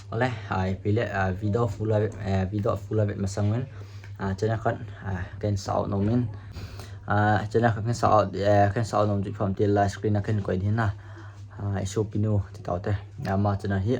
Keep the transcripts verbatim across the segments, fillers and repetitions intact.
Ole, ah, ipi le, ah, video full a, eh, video full a vet masang un. Ah, channel khat, ah, cancel out nom in. Ah, channel khat cancel out, eh, cancel out nom chu ipi ham ti le live screen a kahin koi ding ahi. Ah, i sopinu ti tau te. Ama channel hi,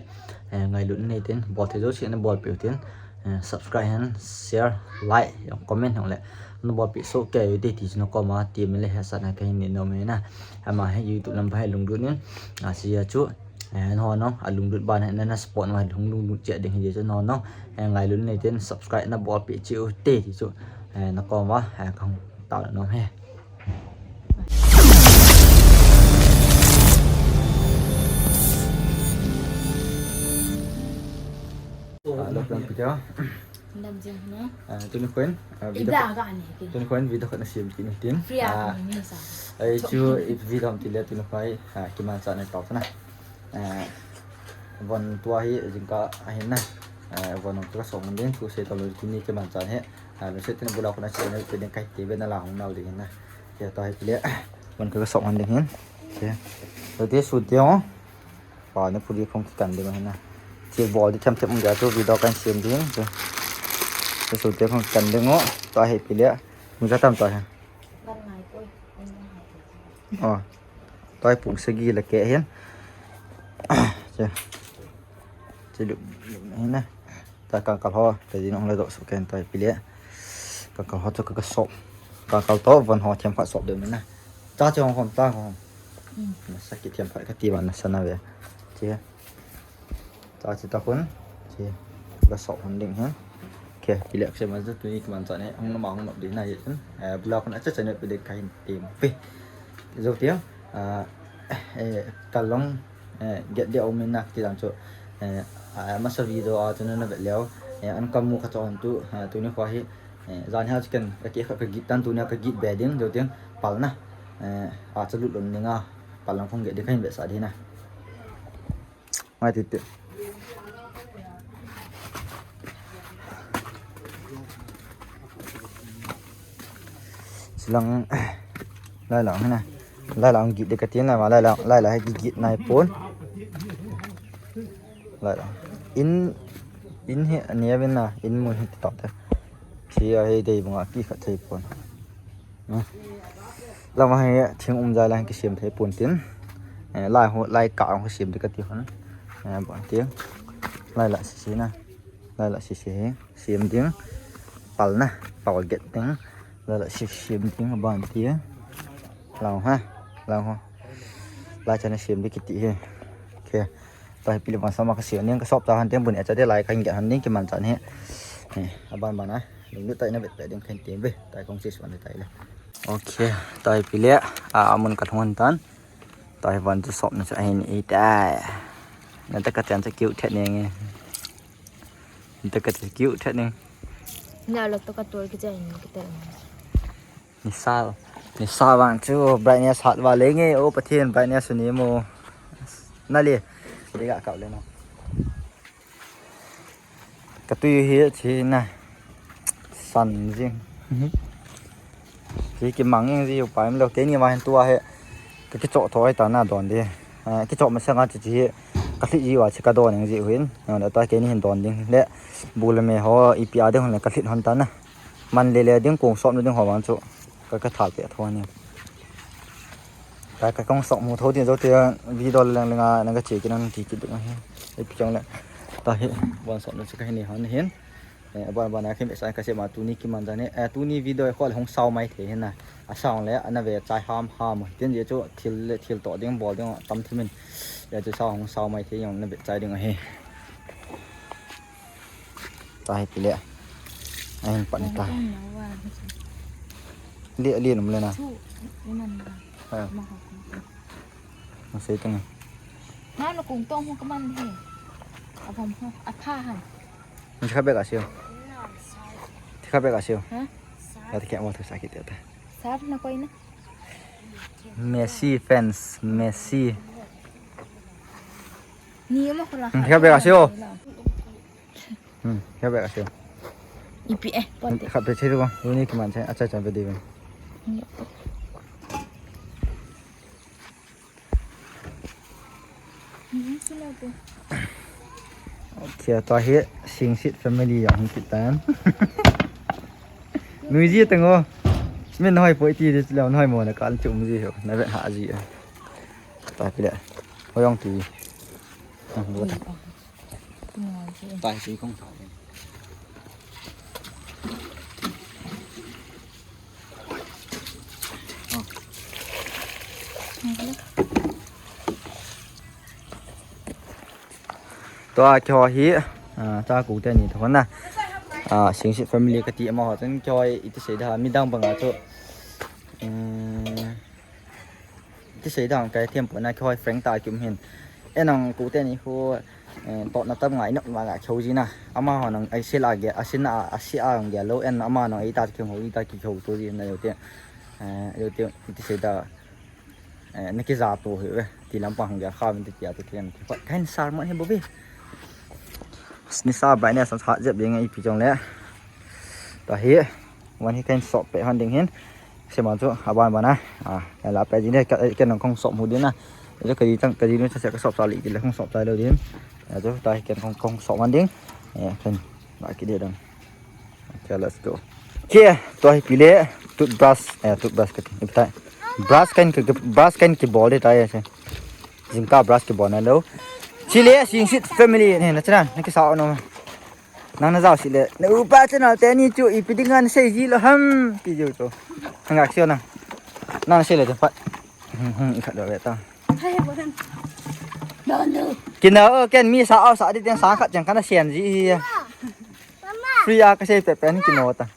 eh, ngailut nei tin, bol thei jouse na bolpeh u tin. Eh, subscribe hen, share, like, comment hen le. Na bolpeh soh kei u te ti chu na koma, ti mi le hetsahna kahin nei nom e na. Ama hi YouTube lam pa hi lunglut in. Ah, sia chu, eh, nangho jong, alunglut ban in, na, na support ma lung, lunglut cheh ding hi chu nangho jong, eh, ngailut nei tin subscribe na bolpeh cheh u te ti chu, eh, na koma, eh, kahung tao nom e. Ah, hello, friend, video. Lam jing na. Ah, tuni kho in, ah, video Ibla kho, ga ni ki. Tuni kho in video khat na sem kit ni tin. Free a Ah, ni sa. Ai chu i video ham ti le tuni kho hi, ah, kimanchah nei tau ta na. Ah, von tua hi jingkah ahin na. Ah, von ka song ding, tu se tau lou tuni kimanchah hi. Ah, lungset tah in bula kho na channel pe ding kahin ti ve na la hung nau ding na. Tia tua hi ti le. Von ka song ding hin. Tia. Tua te su te ho. Pa ni puli phong kikan ding ahi na. Thil bol di them them um dia chu video kan sem ding chu. Chu su te phong kikan ding u. Tua hi ipi le. Mu ja tam tua hi. Ban ngai poi. Oh. Tua hi pung sagi le ke hin. Che. Che lu, lu ahi na. Tua kangkal ho, tua jin ong le doh su ken tua ipi le. Kangkal ho chu ka, ka sop. Kangkal to von ho them khat sop ding na. Cha che hong hom ta hom. Hmm. Nasa kithem khat kati ban nasa na ve. Che. Tua che ta khun. Che. Ka sop hon ding hen. Kei, ipi le se ma chu tuni kimanchah nei. Hung na ma hung nop ding na ye chen. Eh, bula kho na cha channel pe ding kahin ti pe. Jou tiang. Ah, eh, ka long, eh, get dia um in na ti dan chu. Eh, ah, masa video a chu na na vet leu. Eh, an ka mu kha chon tu, ah, tuni kho hi. Eh, jan hia chu ken ka ke kha ka git tan tuni a ka git be ding jou tiang pal na. Eh, a cha lut lon ding a pal lang phong get ding kahin vetsah ding na. Ngai ti ti. Silang, lai lang hina. Lai lang git de ka tin lai ma, lai lang, lai lang hi git nai pon. Lai lang. In, in hi, ani avin na, in mun hi ti tau te. Sia hi dei bunga ki khat thei pon. Hmm. Lama hi thing um jai lang kisem thei pon tin. Eh, lai ho, lai ka hung kisem de ka ti hon. Eh, bon ti. Lai la sisi na. Lai la sisi hi. Sem ding. Pal na. Pal get ding. Lai la sisi sem ding ban ti. Lau ha. Lau ho. Lai chana sem de kiti hi. Okay. Tua hi ipi le van sop ma ka sem ding, ka sop ta hon teng bun e cha de lai kahin get hon ding kimanchah nei. Ni, aban ban a, lunglut tah in na vet pe ding kahin ti ve, tua hi kong se suan le tai le. Okay, tua hi ipi le, a, amun ka lhung hon tan. Tua hi van chu sopna chu ahin ei tai. Na ta ka chan chu kiu thet nge. Na ta ka chu kiu thet nge. Na lok to ka tor ki chan ki ta. Nisa, nisa vang chu brightness hat va le nge, o Pathen brightness ni mo. Na le, de ga kau le no. Ka tui hi chi na. San jing. Ki, kimang jing ji u pa im lo, keini ma hin tua hi. Ka kichoh tho ai ta na don de. Eh, kichoh masanga chi chi. Ka lhit ji u a chi ka don jing ji u hin. Na ta keini hin don ding le. Bu le me ho, ipi a ding hon le ka lhit hon ta na. Man le le ding kong sop na ding ho vang chu. Ka, ka thal pe tho ni. Ka, ka kong sop mu tho ding jou te video leng leng a, na ka che ki nang ki ki ding hi. Ipi chang le. Tua hi, van sop na chu ka hin nei hon hin. Eh, aban ban a khem sa ka sem a tuni kimanchah nei. Eh, tuni video khol hung sao mai thei hin na. A sao le, ana ve chai ham ham. Tin je chu thil le, thil to ding bol ding tam thim in. Ya chu sao hung sao mai thei jong na ve chai ding ahi. Tua hi ipi le. Ahin pan ta. Le, le nom le na. Ha. Ma sei tang. Na no kung tong ho ka man hi. A bom ho, a pha ha. Ni kha be ka siu. Ti kha be ka siu. Ha? Ya ti kya mo thu sa ki te ta. Sar na koi na. Messi fans, Messi. Ni mo ko la. Ni kha be ka siu. Hmm, kya bek asio. Ipi eh, pon te. Khat te che ko, uni kiman che, acha cha be de. Hmm, sila ko. Ok, Tia tua hi Singsit family jong hung kit tan. Nuiji tang o. Min hoi poi ti di leo hoi mo na kal chum ji ho. Na vet ha ji. Ta pi le. Hoi jong ti. Hmm, lo ta. Ta hi kong ta. Tua keiho hi, ah, cha ku teni thon na. Ah, Singsit family kati amaho chun keiho hi iti sei da midang banga chu. Um, iti sei da kai them poi na keiho hi frank ta kium hin. Enang ku teni ho, eh, to na tam ngai na ma ga keiho ji na. Amaho nang ai sei la ge, a sin a, a si a ge lo en amaho nang ai ta kium ho i ta kium ho to ji na yo te. Eh, yo te iti sei da. Eh, na kija to hi ve. Ti lampang hung gel kha vin ti tia tu thian. Kahin sar mo hi bo ve. Ni sa bai ne san sa jep ding ipi jong le. Ta hi. Wan hi kahin sop pe han ding hin. Se man chu aban ban a. Ah, la pe ji ne ka, ka nang kong sop mu din na. Ka ji tang, ka ji nu sa ka sop sa li ti le kong sop sa lo din. Ya chu ta hi ken kong, kong sop man ding. Eh, ken la ki de dang. Okay, let's go. Okay, tua hi pi le toothbrush, eh, toothbrush ka ti, ipi tai. Brush kahin, brush kahin kibol di tai, eh. Jingkah brush kibol na lo. Chile, Singsit family, ne, na chana, na kisa no. Nang na jao si le. Na upa chana, teni chu, ipi ding ngan sei ji lo ham, ti jo to. Hangak sio na. Nang sei le, pat. Hmm, hmm, ikhat do le ta. Kina o, ken mi sa au sa di ten sa khat chang kana sian ji hi. Free a ka sei pe pen kino ta.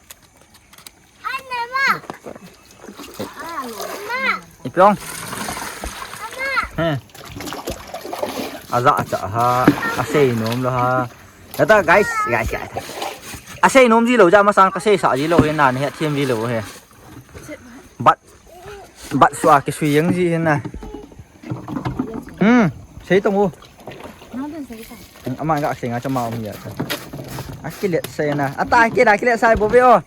Ipi ong. He. Aja acha ha. Asei nom lo ha. Kata guys, guys, guys. Asei nom ji lo ja masang ka sei sa ji lo he na he thiam ji lo he. Bat Bat sua kisui jeng ji hin na. Hmm, sei tong u. Ama ga sei nga chama um ya. Akilet sei na. Ata akilet, akilet sai bo ve o.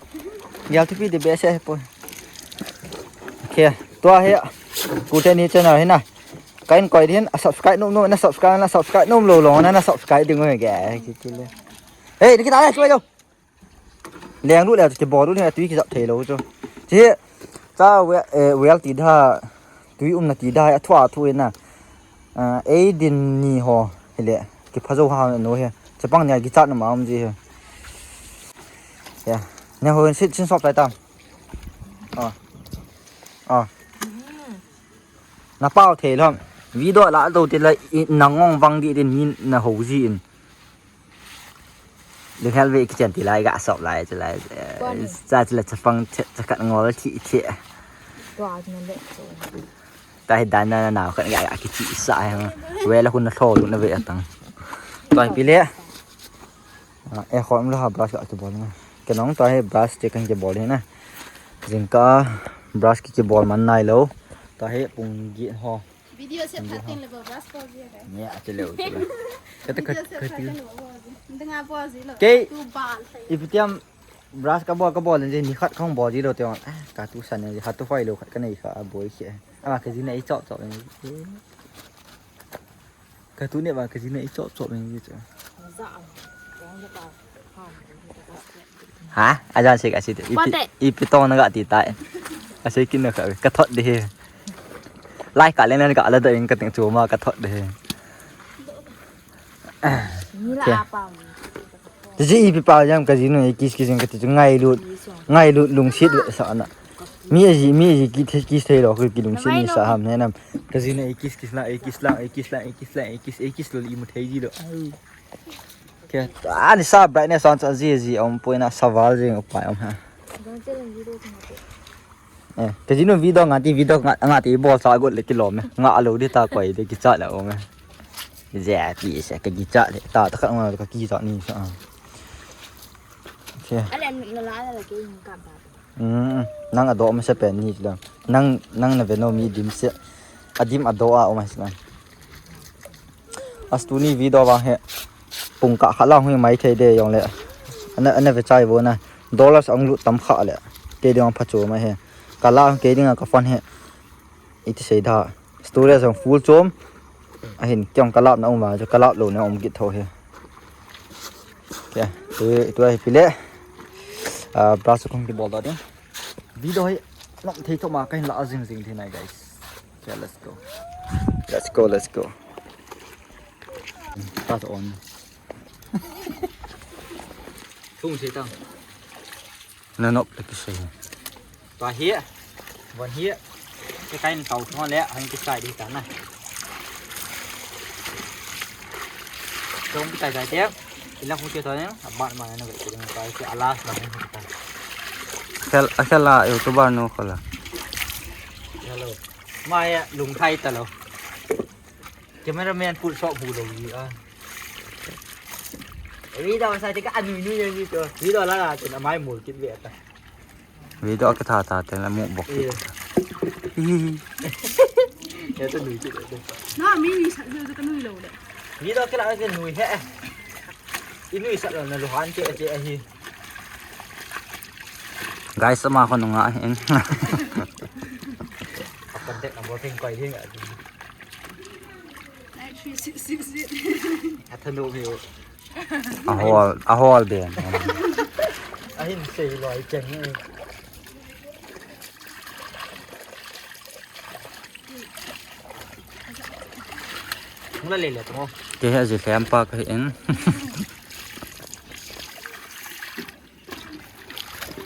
Gel tu pi de be se po. Okay, tua hi. Ku teni channel hin na. Kahin koi din, a subscribe nom nom, na subscribe, na subscribe nom lo lo, na, na subscribe ding o ge. Hey, dikit ale, soi lo. Leng lut le, kibol lut le, tui kijap thei lo chu. Chi, cha we, eh, well ti da, tui umna ti da, a thu a thu ina. Ah, ei din ni ho, hi le, kipha jo ha no he. Chapang nia kichat na ma um ji he. Ya, ne ho sin, sin sop tai tam. Ah. Ah. Na pau thei lom. Video la do ti la, i, na ngong vang di din ni na ho ji in. Lung hel ve kichen ti lai ga sop lai chu lai. Cha chu la chapang cha khat ngol thi thi. Tua na le chu. Ta hi dan na na khat ga ga kichi sa he. We la hun na tho lu na ve atang. Tua hi pi le. Ah, e khom lo ha brush ka kibol na. Ke nong tua hi brush che kan kibol hi na. Jingkah brush ki kibol man nai lo. Tua hi pung gi ho. Video set phat teng le bo brush ko ji ka. Nia, a che leo, che leo. Kata video khat, set khat phat teng le bo ji. Denga bo ji lo. Kei. Tu bal thei. Ipi tiam brush kabol, kabol le ni khat khong bol ji lo te. Ah, ka tu san ni khat tu fai lo khat ka nei kha a boi che. Ama ka ji nei chop chop ni. Ka tu ne ba ka ji nei chop chop ni che. Za. Ha, ajan se ka si te. Ipi, ipi tong na ga ti tai. Ka se kin na ka, ka thot de he. Lai ka le na ga la da in ka ting chu ma ka thot de he. Ni la pa. Ti ji ipi pa jam ka ji nu e kis kis ka ti chu ngai lut. Ngai lut lungsit le sa na. Mi ji, mi ji ki the, kis thei lo ki lungsit ni sa ham he nam. Ka ji nu e kis kis la, e kis la, e kis la, e kis la, e kis, e kis lo i mu thei ji lo. Ke, ani sa brightness on sa ji ji om poi na sa val ji upai om ha. Eh, ka ji nu video nga ti video nga, nga ti bol sa got le kilom e. Nga alo di ta koi de kicha le om e. Je pi se ka kicha le ta ta khat nga ka kicha ni sa. Ke. Ale mi la la la ke ni ka ba. Hmm, nang ado ma se pen ni la. Nang, nang na ve no mi dim se. Adim ado a om se la. Astuni video vang he. Pung kah khat lang hui mai thei de jong le. Ana, ana ve chai vo na. Dollars ang lut tam kha le. Ke ding ang pha chu mai he. Ka la ke ding a ka phone he. Iti sei da. Storage ang full chom. Ahin kyong ka lap na um va, ka lap lo na um kit tho he. Okay, tu, tu ahi pile. Ah, brush kong kibol doh ding. Video hi lam thei thoma kahin la jing jing thei nai, guys. Okay, let's go. Let's go, let's go. Pass on. Thung sei tang. Na nop le kisei. Tua hi, von hi, ke kain tau thong le, han kisai di ta na. Tong kisai sai te, ila khu te to ne, abat ma na ve te ta, ke alas ma ne ta. Khel, a khel a YouTuber nu khola. Hello. Ma ya lung thai ta lo. Cameraman put shot hu lo ji a. Video sa te ka anui nui ni to. Video la la te na mai mul kit ve ta. Video ka tha tha te na mu bok. Iya. Hihi. Ya to nui kit ve. Na mi ni sa video ka nui lo le. Video ke la ke nui he. I nui sa lo na lo han che che ahi. Guys, ama ko nunga hin. Contact number pin koi hin. Nine three six six eight. Athanu mi. Ahol, ahol be. Ahin sei loi cheng. Mula lele tu. Ke he ji lem pa ka hin.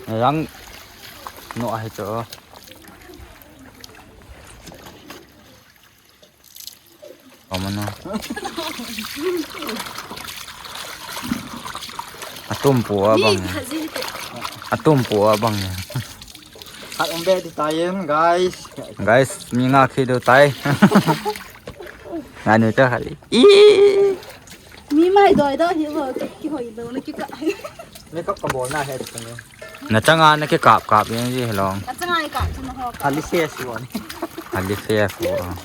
Rang no ahi cho. Amana. Atum pu abang. Atum pu abang. Hat umbe di tayen, guys. Guys, mi nga khi do tai. Nga nu ta khali. I. Mi mai doi do hi bo, ki hoi do na ki ka. Makeup ka bol na he tu ni. Na changa na ke kap kap yin ji helong. Na changa ka tu na ho. Ali face won. Ali face won.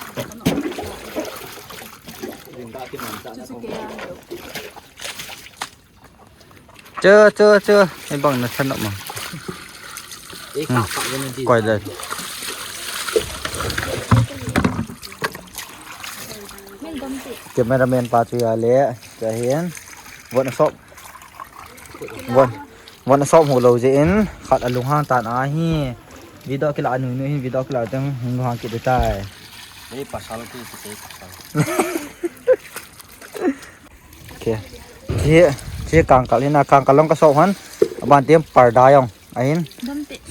Chu, chu, chu. Ei bang na thanop ma. Ei kap kap yin di. Koi le. Cameraman pa chu ya le. Cha hin. Bon sop. Bon. Von asop hu lo jeh in, khat alunghang tan ahi. Video kila anui nui hin, video kila teng hung lunghang kit tai. Ei, pasal ki, ki, ki, pasal. Okay. Chi, chi kangkal hin, a kangkal long ka sop han. Aban tiam parda jong. Ahin.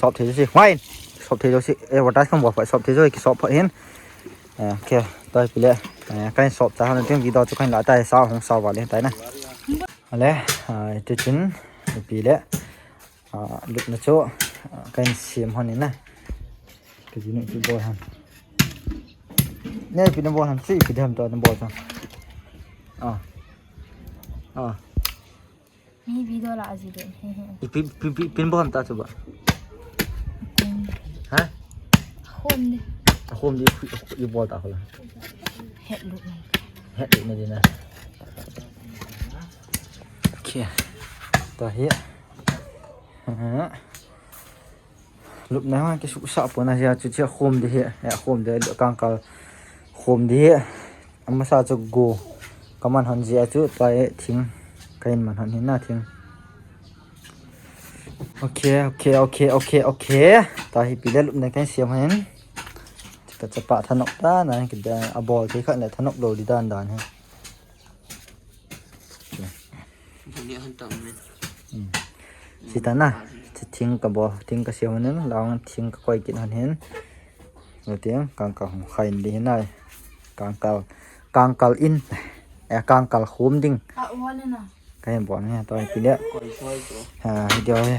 Sop thei si. Hwain. Sop thei si. Advertise kong bol pha sop thei si, ki sop pha hin. Eh, okay. Toi pile. Eh, kain sop ta han tiam video chu kain la tai sa hung sa va le tai na. Ale, ah, iti chun, ipi le, ah, lupna chu, ah, kahin sem hon in na. Ka ji nu chu bol hon. Ne, ipi na bol hon, si ipi dam to na bol hon. Ah. Ah. Mi video la aji de. Ipi, pi, pi, pin bol hon ta chu ba. Ha? Hom de. Hom de, i bol ta hola. Het lupna. Het lupna di na. Okay. Ta hi. Aha. Lupna ha ki su sa pon a jia chu chu khom di hi. Ya khom di kangkal. Khom di hi. Amasa chu go. Kaman hon jia chu tai thing. Kain man hon hin na thing. Okay, okay, okay, okay, okay. Ta hi pile lupna kain sem hin. Ka chapa thanop ta na ki da a bol thei khat le thanop lo di dan dan hi. Buni han tang min. Hmm. Sita na, thing ka bol, thing ka sem hon in, lang thing ka koi kit hon hin. Lo tiang, kangkal hung khai in di hin ai. Kangkal, kangkal in, eh, kangkal khum ding. A, ua le na. Kahin bol ni, to pile. Koi soi to. Ha, video hi,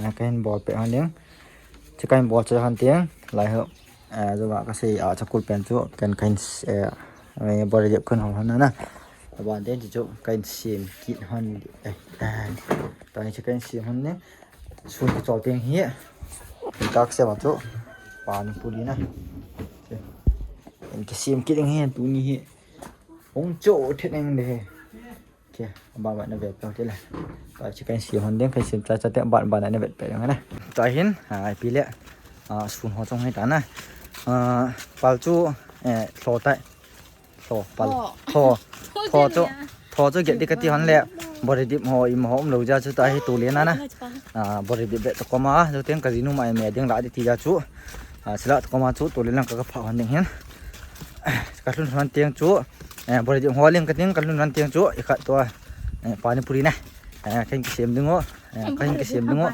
ha, kahin bol pe hon ding. Chi kahin bol che hon tiang, lai ho. Eh, jo ba ka sei a chakul pen chu ken kahin, eh, eh, bol jep kun hon na na. Aban den chu kahin sem kit hon, eh, eh. Ta ni chu kahin sem hon ni. Sun ki chol teng hi. Kak se ma chu. Pani puri na. En ka sem kit ding hi tuni hi. Hung cho thet ding de hi. Okay, aban ban na vet pe te le. Ta chi kahin sem hon ding kahin sem cha cha te ban ban na vet pe ding na. Ta hin, ha, ipi le. Ah, sun ho chong hi ta na. Ah, pal chu, eh, thlo tai. Thlo, pal. Thlo. Thlo. Thlo chu. Tho chu get ding kati hon le. Body dip ho, ima ho umlou jeh chu tahi tule na na. Ah, body dip be to koma, jo teng ka jinu mai me ding la di ti jeh chu. Ah, sila to koma chu tule lang ka, ka pha hon ding hin. Ka lhun hon teng chu. Eh, body dip ho leng ka ding ka lhun hon teng chu. I khat to. Eh, pani puri na. Eh, kahin kisem ding o. Eh, kahin kisem ding o.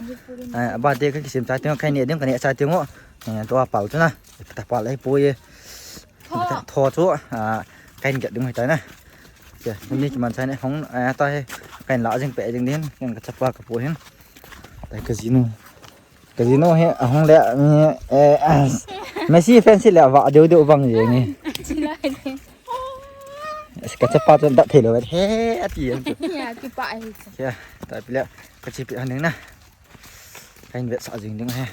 Eh, ba te kahin kisem cha teng o, kahin ne ding ka ne cha teng o. Eh, to a pal chu na. Ta pal ai poi. Tho. Tho chu, ah, kahin get ding hitai na. Ke, ni kiman sai ne hong, eh, ta he, kahin la jing pe jing din, kahin ka chapa ka pu hin. Tai ka jinu. Ka jinu he, ahong le, mi, eh, ah, Messi fan si le, va deu deu vang je ni. Ka chapa chu dat thei lou, he, ati yan chu. Ya, kipa ai. Ke, ta pi le, ka chi pi han ding na. Kahin vet sa jing ding he.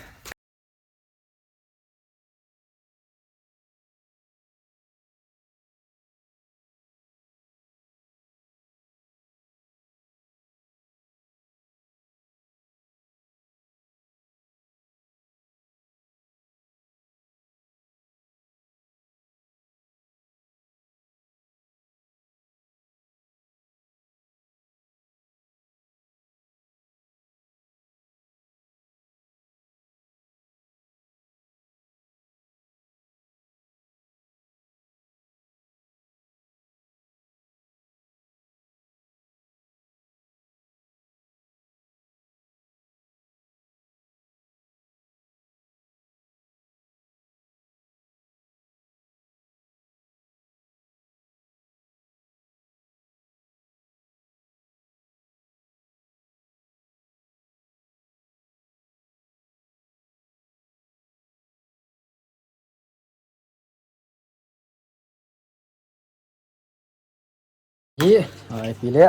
Hi, ai, pi le.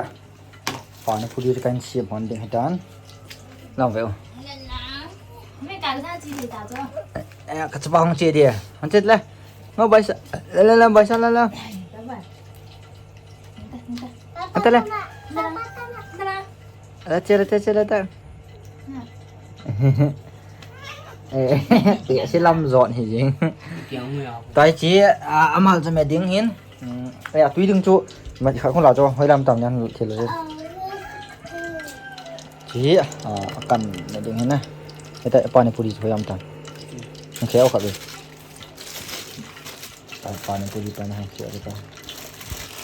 Pani puri kahin sem hon ding hitan. Lang veu. Eh, ka chapa hung che dia. Hung che le. Ngo bai sa. La, la, la, bai sa, la, la. Ata le. La, che, la, che, che, la, ta. Eh, si lam zot hi jing. Tai chi, a, amal chu me ding hin. Hmm, eh, a tui ding chu, ma kha khula chu, hoi lam tam nyan thil le. Chi, a, akan na ding hin na. Eta pani puri chu hoi lam tam. Kheo kha be. Pani puri pani hang chi ta.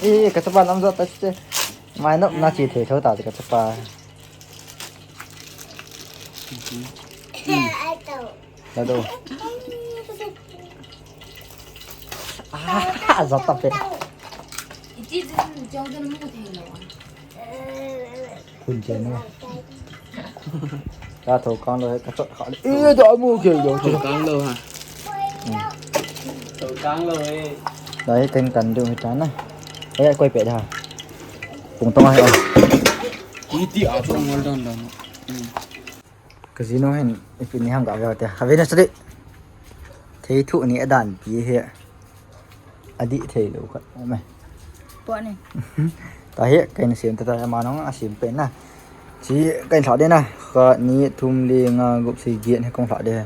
Eh, ka chapa lam zot ta chi. Mai no na chi thei tho ta ka chapa. Lado. Ah, zat ta pe. Khun chen na. Ka tho kang lou he, ka chot kha le. Eh, da mu ke yo. Tho kang lou ha. Tho kang lou he. Da he kan kan du he ta na. Eh, koi pe da. Pung tong ha. Iti a chu ngol don don. Ka jinu hin, ipi ni ham ka veu te. Ka veu na sadi. Thei thu ni adan pi hi. Adi thei lou khat. Ome. Po ni. Ta hi, kahin sem ta ta, ama nong a sem pe na. Chi, kahin thla de na. Khat, ni, thum, li, nga, gup, si, giet, he kong thla de.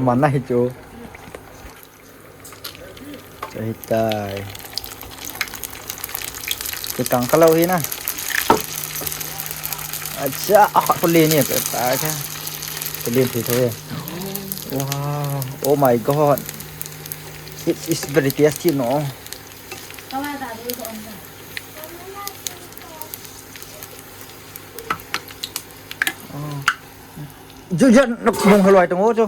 Man na hi chu. Chu hitai. Chu tang ka lou hi na. Acha, ah, ko le ni ka ta ka. Ko le thi tho ye. Wow, oh my God. It is very tasty, no? Oh. Ju ju nok bong haloi tong o chu.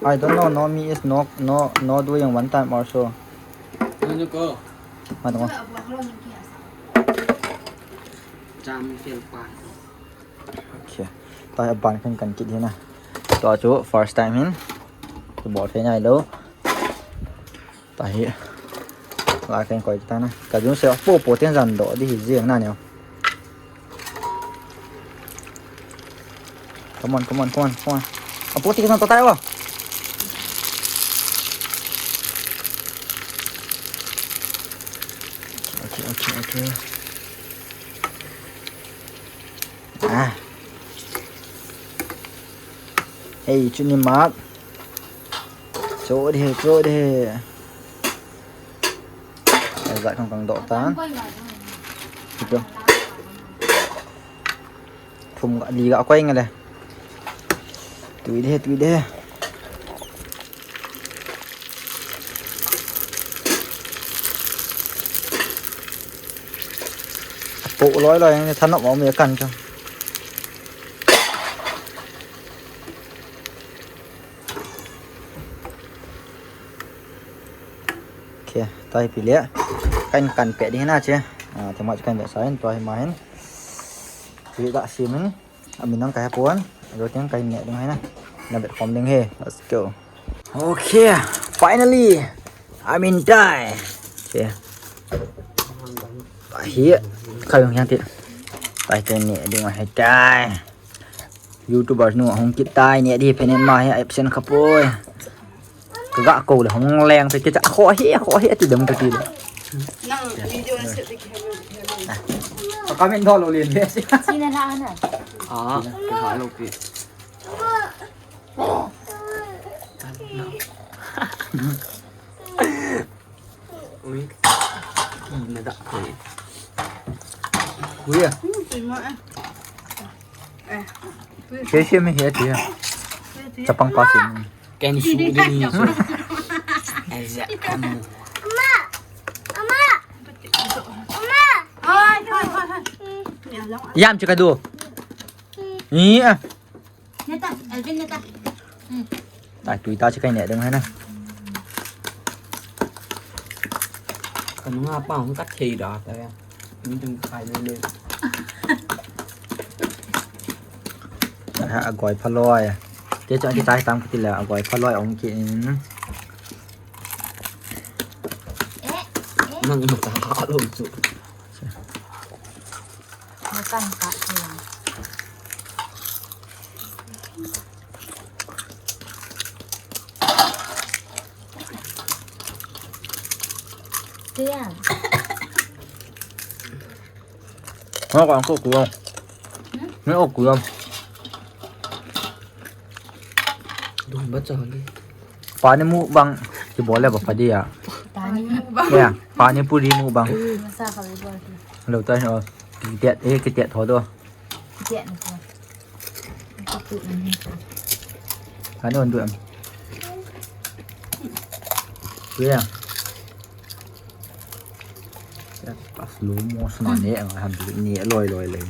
I don't know, no me is no, no, no doing one time or so. Ano ko? Ano ko? Jam fel pa. Okay. Ta hi aban khan kan kit hi na. Tua chu first time hin. Tu bol thei nai lou. Ta hi. Lai khan koi ta na. Ka jun se po po tiang jan do di hi jeng na neo. Come on, come on, come on, come on. A po ti ka ta tai wa. Okay, okay, okay. Ah. Hei, chu ni mat. Cho de, cho de. Ai, za kang kang doh tan. Ito. Thum ga, li ga koi nga le. Tui de, tui de. Po loi loi, thanop mo mi kan cho. Okay, tai pi le. Kan kan pe ding na che. Ah, thema kan pe sa in, tua hi ma hin. Pi ga simin. Amin nang kai pon. Ro tiang kai ne ding hai na. Na bet khom ding he. Let's go. Okay, finally. I'm in tai. Okay. Hi. Kai yang ti. Tai te ne ding hai tai. YouTuber nu hung kit tai ne di penen ma he absent kha poi. Ka ga ko le hung leng pe ke cha kho hi, kho hi ati dam ka ti le. Nang video na set ki. Ka comment do lo len le. Sina la ana. Ah, ka ha lo pi. Ui. Ina da. Ui. Hmm, sui mo eh. Eh. Che che me he ti. Chapang pa si. Ken su de ni su. Ai za kamu. Ama. Ama. Ama. Hai, hai, hai, hai. Yam che ka du. Ni ah. Neta, Alvin neta. Hmm. Tai tui ta che kai ne ding hai na. Ka nunga pa hung ka thei da ta ya. Min tung khai le le. Ha, a goi phaloi. Te chang ki tai tam ki ti la, a goi phaloi ong ki in. Nang ta ha lo chu. Makan ka chu. Tiang. Ngo ko ang ko kuang. Hmm? Ni o kuang. Dum ba cha ni. Pani mukbang. Ki bol le ba pha dia. Pani mukbang. Ya, pani puri mukbang. Masa ka bol. Lo ta ho. Ki tiat, eh, ki tiat ho do. Ki tiat ni ko. Ki tu ni. Ani on du em. Ya. Slow motion a ne ang han du ni loi loi le.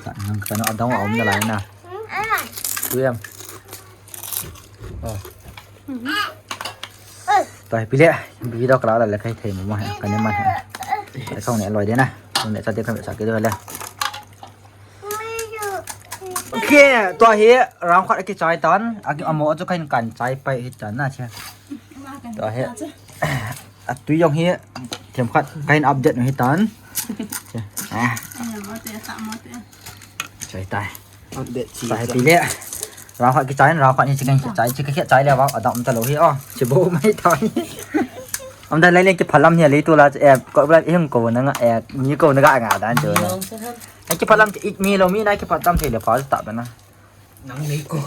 Ka nang ka na adang a om na lai na. Tu em. Oh. Tai pi le, video kala la le kai thei mo ma, ka ne man. Ka ne loi de na. Ka ne cha de ka cha ke de le. Okay, tua hi round khat akichai tan, aki amo chu kahin kan chai pai hi tan na che. Tua hi, atui jong hi, themkhat kahin update u hi tan. Che. Ah. Chai tai. Update chi. Chai pi le. Round khat kichai, round khat ni chi kahin chai, chi kahin chai le wa, adam ta lo hi o. Chi bo mai tai. Am da lai le ki phalam hi le tu la, eh, ko bla hing ko na nga, eh, ni ko na ga nga dan chu na. Ai ki phalam ti mi lo mi na ki phatam thei le pha ta ba na. Nang nei ko.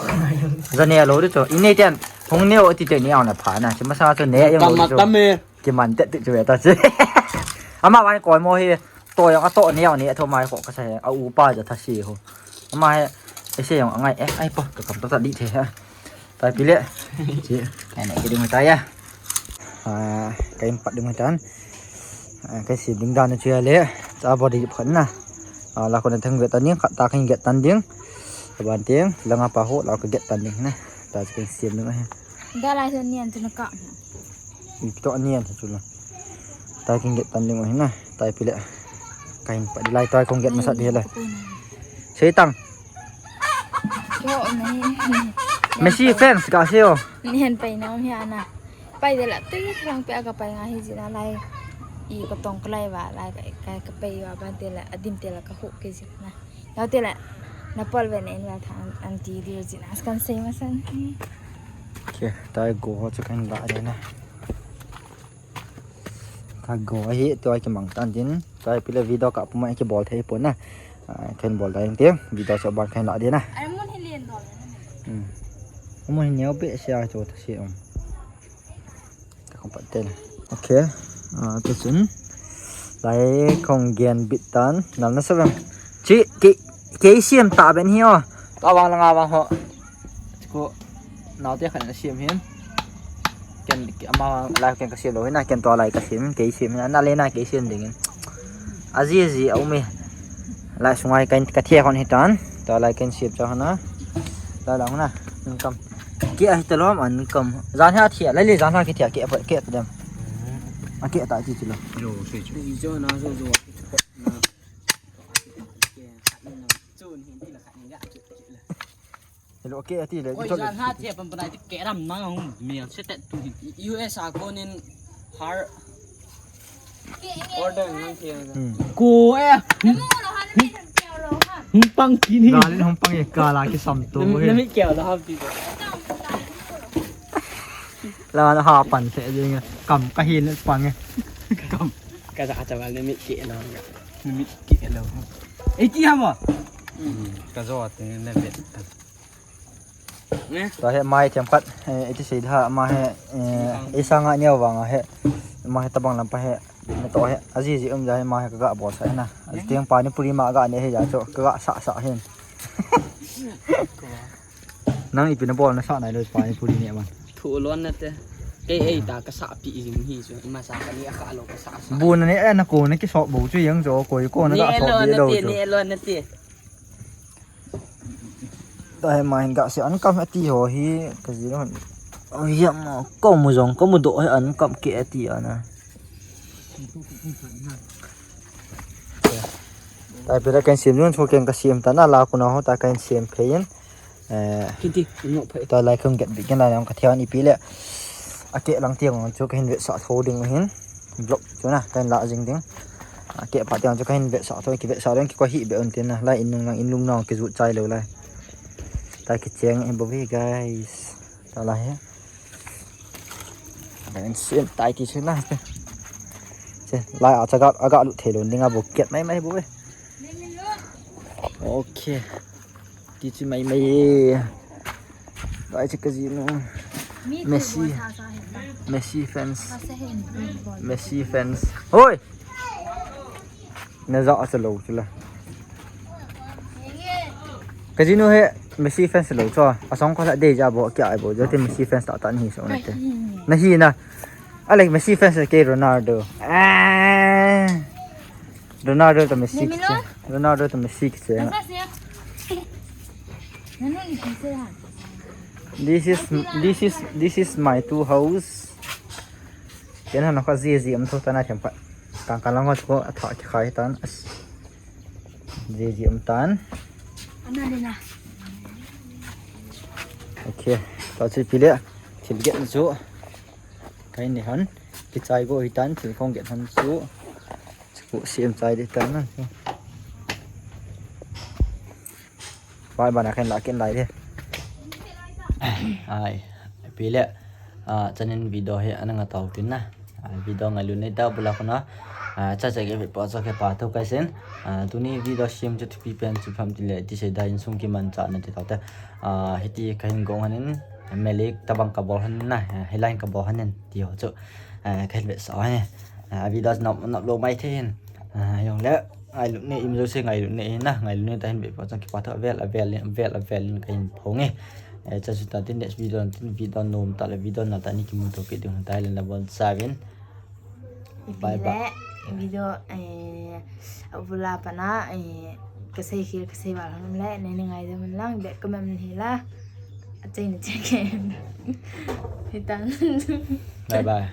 Za ne lo de chu. I nei ten. Hung ne o ti te ni au na pha na. Chi masa chu ne yang lo chu. Tam tam e. Ki man te ti chu ta chi. Ama wan ko mo hi. To yang a to ne au ne tho mai ko ka sa. A u pa ja tha si ho. Ama he. Ese yang ngai e. Ai pa ka kam ta ta di the ha. Tai pi le. Chi. Ai ne ki ding tai ya. Ah, kahin pat ding tan. Ah, kahin sim ding dan chu ya le. Cha bo di phan na. Ah, la ko na thang ve tan ding, khat ta kahin get tan ding. Ban teng, langa pa ho, la ka get tan ding na. Ta kahin sim ding ahi. Da lai chu nian chu na ka. Ito nian chu la. Ta kahin get tan ding ahi na. Tai pi le. Kahin pat di lai ta kong get masat di la. Sei tang. Cho nei. Messi fans ka seo. Nian pai na mi ana. Pai de la tui lang pe ka pai nga hi jin a lai. I ka tong ka lai va lai ka, ka, ka pai va ban te la adim te la ka hu ke jin na. Nau te la na pol ve nei va tha an, an ti di jin a kan sei ma san. Ke tai go ho chu kan la de na. Ka go hi tua ki mang tan din. Tai pi le video ka pu mai ki bol thei pon na. Kahin bol ding te, video chu ban kahin la ding na. Amun hi neo behseh a chu ta si um. Ka khong pat te na. Okay. Ah, tu chun. Lai khong gen bit tan. Nam na sa vang. Chi, kei, kei siam ta ben hi o. Ta vang la nga vang ho. Ko. Nau te khan siam hin. Ken, ama lai ken ka siam lou hin na, ken tua lai ka siam, kei siam hin. Na le na kei siam ding hin. Aji, aji, a um e. Lai sungai kan ka thia kon hitan. Tua lai kan siam cha hana. Lai lang na. An kam. Ke a hita lom an kam. Jan ha thia, lai le jan ha ke thia ke pa ke ta dem. A ke ta ti ti lo. Jo, sei chu. Ti jo na jo jo. Na. Ke, khat ni na. Chun hin ti la khat ni ga chu ti la. Hello, ke a ti le. Oi, jan ha thia pan pan ai ti ke ram na hung. Mi an se tet tu hin. U S a konin har Order nang thei. Hmm. Ko e. Hung pang kini. Galin hung pang e kala kisam tu. Nami kya la ham ti. La na ha pan se ding. Kam ka hin pang e. Kam. Ka ja cha nami ke na. Nami ke lo. E ti ha mo. Ka jo te ne bet. Tua hi ama hi themkhat, eh, iti sei da ama hi, eh, ei sanga neo vang a hi, ama hi tabang lam pa hi, na to hi, aji ji um ja hi ama hi ka ga bol sa na. Aji teng pani puri ma ga ne hi ja chu, ka ga sa sa hin. Nang ipi na bol na sa nai lo pani puri ne man. Thu lon na te. Kei ei ta ka sa pi jing hi chu, ima sa ka ni a kha lo ka sa sa. Bu na ne, eh, na ko na ki so bu chu yang jo, koi ko na ga so bi lo chu. Ne lo na te. Tua hi ama hin ga se an kam ati ho hi ka ji lo. Oi ya ma ko mu jong ko mu do hi an kam ke ati ana. Tua hi pela kan siam jun chu ken ka siam ta na la ku na ho ta kan siam phe in. Eh, Kinti, no phe. Tua lai khong get bi ken lai ka thian ipi le. A ke lang tiang chu ka hin ve sa tho ding hin. Vlog chu na, kahin la jing ding. A, ke pha tiang chu kahin vetsah tho, kivetsah ding kikoi hi be un tin na. Lai in nung nang in lum nang kijut chai lou lai. Ta kicheng in bou hi, guys. Ta lai hi. Kahin sim tai ti chu na. Che, lai a chaga, aga lut thei lou ding a bou kiat mai mai bou e. Okay. Ti chu mai mai e. Vai chu ka ji nu. Messi. Messi fans. Messi fans. Hoi! Na ja a cha lou chu la. Ka ji nu hi Messi fans lou chu. A song ko la dei ja bou kia ai bou. Ja te Messi fans ta ta ni so na te. Na hi na. A le Messi fans ke Ronaldo. Ah. Ronaldo to Messi kiche. Ronaldo to Messi kiche. This is, this is, this is my two house. Ken han ka ji ji am tho ta na them pa. Kan kan lang ko a tha ki khai tan. Ji ji am tan. Okay. Ta chu pi le. Thil get chu. Kahin ni han. Kichai go hi tan thil khong get han chu. Chu siam chai di ta na. Vai bana khen la ken lai di. Ai, pi le. Ah, chanin video hi ana nga tau tin na. Ah, video ngai lu nei ta bula khuna. Ah, cha cha ke pa cha ke pa tho kai sen. Ah, tuni video siam chu thupi pen chu pham ti le ti sei da insung kiman cha na ti tau te. Ah, hiti kahin gong hanin. Melik tabang ka bol han na. Ah, headline ka bol hanin ti ho chu. Ah, kahin ve sa he. Ah, video nap nap lo mai the hin. Ah, jong le. Ngailut ne, im jouse ngailut ne, na, ngailut ne, tahin be pa chang kipa tho, avel, avel, avel, avel, in kahin phong e. Eh, cha chu ta tin next video, tin video nom ta le video na ta ni kimu to kit ding tai le na bon sa vin. Bye bye. Video, eh, abula pana, eh, ka sei khel, ka sei val ham le, ne ni ngai de man lang, be ka mem ni la. A chei ni chei ke. Hitan. Bye bye.